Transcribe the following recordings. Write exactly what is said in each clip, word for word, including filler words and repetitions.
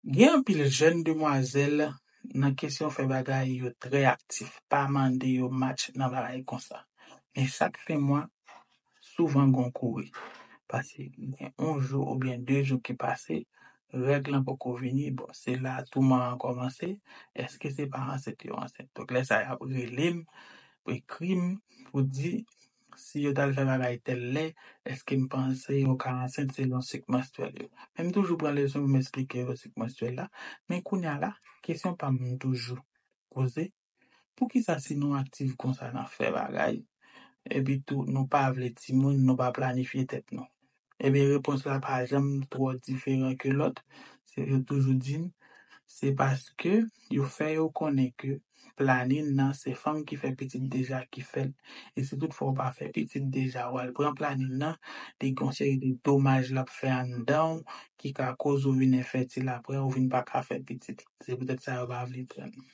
Gen anpil jèn demwazèl nan kesyon fè bagay, yo trè aktif, pa mande yo match nan bagay konsa. Men chak fen mwa, souvan gon kouri. Paske gen yon jou oubyen de jou ki pase, règ lan poko vini, bon, se la touman an kòmanse, èske se pa ansent yo ansent? Donk, lè sa y ap rele m, ekri m, pou di, si yo t al fè bagay tèl lè, èske m panse yo ka ansent selon sik manstrèl yo. Men m toujou pran leson pou m eksplike yo sik manstrèl la. Men kounye a la, kesyon pa m, m toujou poze, poukisa si nou aktif konsa nan fè bagay, epi tou nou pa vle timoun, nou pa planifye tèt nou? Ebyen, repons la pa janm twò diferan ke lòt. Se yo toujou di n, se paske yo fè yo konnen ke planin nan se fanm ki fè pitit deja ki fè l. E si toutfwa w pa fè pitit deja, w al pran planin nan, li gen yon seri de domaj l ap fè anndan w ki ka koz ou vin enfètil apre, ou vin pa ka fè pitit. Se poutèt sa yo pa vle pran l.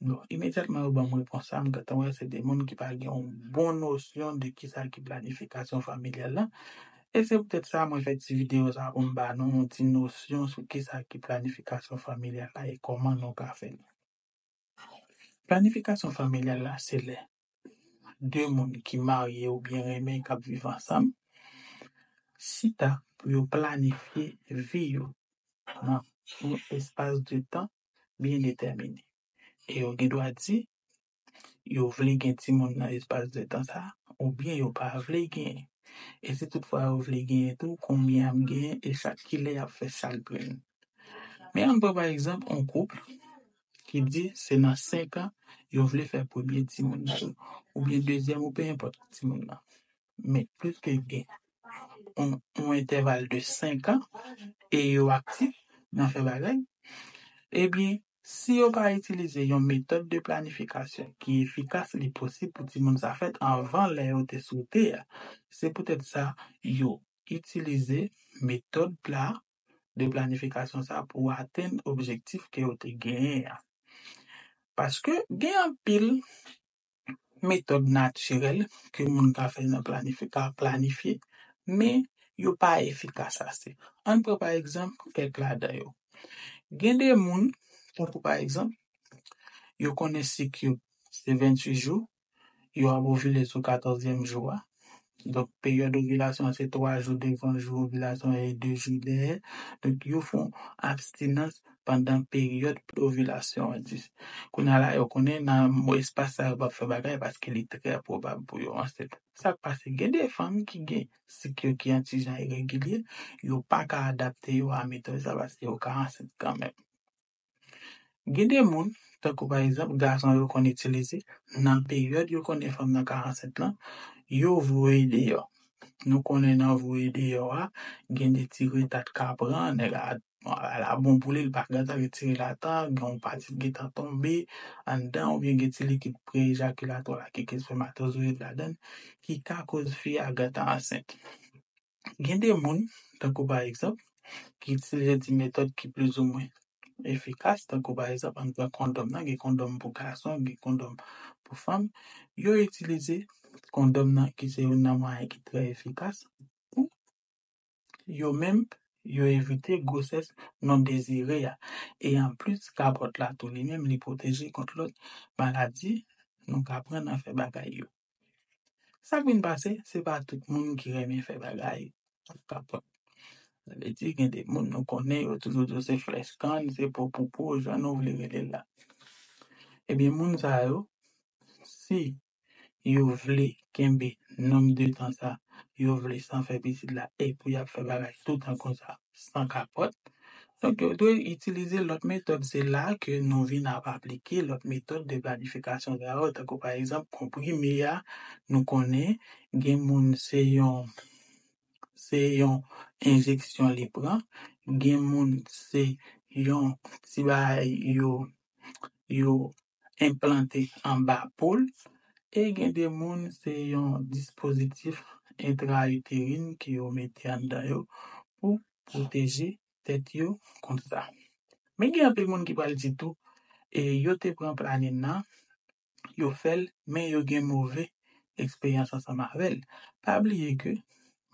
Bon, imedyatman yo ban m repons sa, m gentan wè se de moun ki pa gen yon bon nosyon de kisa ki planifikasyon familyal la. E se poutèt sa mwen fè ti videyo sa pou m ba nou yon ti nosyon sou kisa ki planifikasyon familyal la e kòman nou ka fè l. Planifikasyon familyal la, se lè de moun ki marye oubyen renmen k ap viv ansanm chita pou yo planifye vi yo nan yon espas de tan byen detèmine. E yo gen dwa di yo vle gen timoun nan espas de tan sa, oubyen yo pa vle genyen. E si toutfwa yo vle genyen tou, konbyen y ap genyen e chak kilè y ap fè chak grenn. Men ann pran pa egzanp yon koup ki di se nan senk an yo vle fè premye timoun nan yo, oubyen dezyèm, ou pe enpòt timoun nan. Men plis ke gen yon, yon entèval de senk an e yo aktif nan fè bagay, ebyen, si yo pa itilize yon metòd de planifikasyon ki efikas, li posib pou timoun sa fèt anvan lè yo te swete a. Se poutèt sa yo itilize metòd la de planifikasyon sa pou atenn objektif ke yo te genyen an. Paske gen anpil metòd natirèl ke moun ka fè nan planifi-, ka planifye, men yo pa efikas ase. Ann pran pa egzanp kèk ladan yo. Gen de moun, tankou pa egzanp, yo konnen sik yo se venntuit jou, yo ap ovile sou katòzyèm jou a. Donk, peryòd ovilasyon an se twa jou devan jou ovilasyon an e de jou dèyè. Donk, yo fè yon abstinans pandan peryòd ovilasyon an di. Kounye a la, yo konnen nan espas sa yo p ap fè bagay paske li trè pwobab pou yo ansent. Sa k pase, gen de fanm ki gen sik yo ki yon ti jan iregilye, yo pa ka adapte yo a metòd sa paske yo ka ansent kanmenm. Gen de moun, tankou pa egzanp, gason yo konn itilize, nan peryòd yo konnen fanm nan ka ansent lan, yo voye deyò. Nou konnen nan voye deyò a, gen de ti reta k ka pran, nèg la, la bon pou li, li pa gentan retire l a tan, gen yon pati k gentan tonbe anndan, oubyen gen ti likid pre-ejakilatwa la ki gen espèmatozoyid ladan l, ki ka koz fi a gentan ansent. Gen de moun, tankou pa egzanp, ki itilize ti metòd ki plizoumwen efikas, tankou pa egzanp, ann pran kondòm nan, gen kondòm pou gason, gen kondòm pou fanm. Yo itilize kondòm nan ki se youn nan mwayen ki trè efikas pou yo menm, yo evite gwosès non dezire a. E anplis, kapòt la tou li menm, li pwoteje kont lòt maladi nou ka pran nan fè bagay yo. Sa k vin pase, se pa tout moun ki renmen fè bagay ak kapòt. Sa vle di, gen de moun nou konnen, yo toujou di w se flèch kann, se po pou po, jan nou vle rele l la. Ebyen, moun sa yo, si yo vle kenbe nonb de tan sa, yo vle san fè pitit la, e pou y ap fè bagay toutan konsa, san kapòt, donk, yo dwe itilize lòt metòd. Se la ke nou vin ap aplike lòt metòd de planifikasyon sa yo, tankou pa egzanp, konprime a, nou konnen gen moun se yon, se yon enjeksyon li pran, gen moun se yon ti bagay yo, yo enplante anba po l, e gen de moun se yon dispozitif entrayiterin ke yo mete anndan yo pou pwoteje tèt yo kont sa. Men gen anpil moun ki pral di tou, e yo te pran planin nan, yo fè l, men yo gen move eksperyans ansanm avè l. Pa bliye ke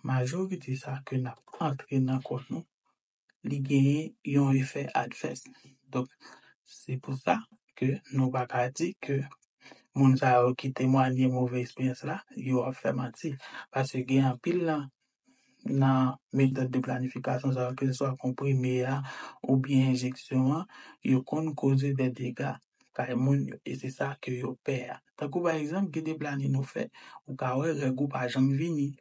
majorite sa ke n ap antre nan kò nou, li genyen yon efè advès. Donk, se pou sa ke nou pa ka di ke moun sa yo ki temwanye move eksperyans la, yo ap fè manti. Paske gen anpil nan, nan metòd de planifikasyon sa yo, ke se swa konprime a oubyen enjeksyon an, yo konn koze de dega kay moun yo, e se sa ke yo pè a. Tankou pa egzanp, gen de planin ou fè, ou ka wè règ ou pa janm vini.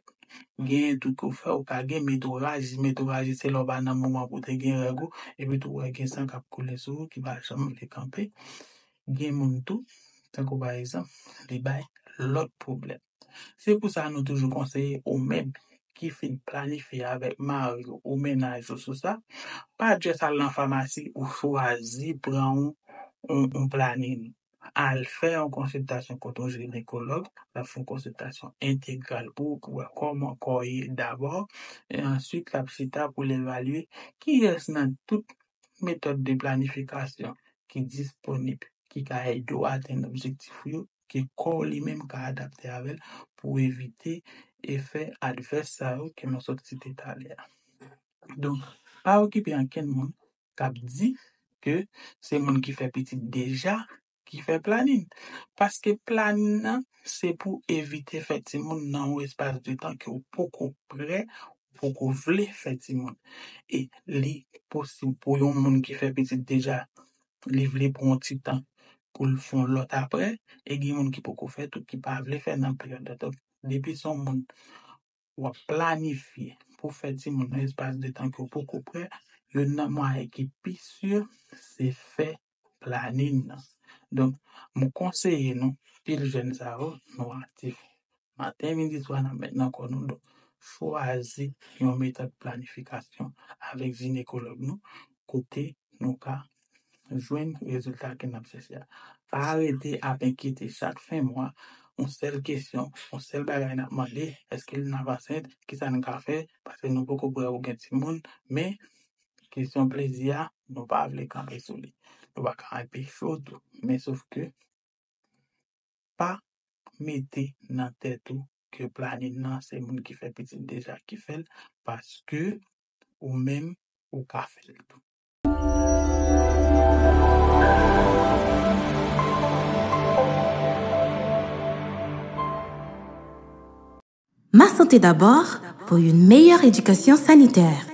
Gen tou ke w fè, ou ka gen metoraji. Metoraji se lè w pa nan moman pou te gen règ ou, epi tou w wè gen san k ap koule sou ou ki pa janm vle kanpe. Gen moun tou, tankou pa egzanp, li bay lòt pwoblèm. Se pou sa nou toujou konseye ou menm ki fin planifye avèk mari w ou mennaj ou sou sa, pa just al nan famasi ou chwazi pran yon, yon, yon planin. Al fè yon konsiltasyon kot yon jinekològ, l ap fè yon konsiltasyon entegral pou ou, pou wè kòman kò w ye dabò, e answit l ap chita pou l evalye kiyès nan tout metòd de planifikasyon ki disponib, ki ka ede w atenn objektif ou yo, ke kò w li menm ka adapte avè l pou evite efè advès sa yo ke nou sot site talè a. Donk, pa okipe ankenn moun k ap di ke se moun ki fè pitit deja ki fè planin. Paske planin nan, se pou evite fè timoun nan yon espas de tan ke w poko prè, w poko vle fè timoun. E li posib pou yon moun ki fè pitit deja, li vle pran yon ti tan pou l fè yon lòt aprè, e gen moun ki poko fè tou, ki pa vle fè nan peryòd la. Donk, depi se yon moun w ap planifye pou fè timoun nan espas de tan ke w poko prè, youn nan mwayen ki pi si, se fè planin nan. Donk, mwen konseye nou, pil jèn sa yo, nou aktif. Maten, midi, swa, n ap met nan kò nou. Donk, chwazi yon metòd planifikasyon avèk jinekològ nou, kote nou ka jwenn rezilta ke n ap chèche a. Pa rete ap enkyete chak fen mwa, yon sèl kesyon, yon sèl bagay n ap mande, èske l ap ansent, kisa n ka fè, paske nou poko prè pou gen timoun, men kesyon plezi a, nou pa vle kanpe sou li. Nou pa ka anpeche w tou, men sof ke pa mete nan tèt ou ke planin nan se moun ki fè pitit deja ki fè l, paske ou menm ou ka fè l tou. Ma santé d'abord pour une meilleure éducation sanitaire.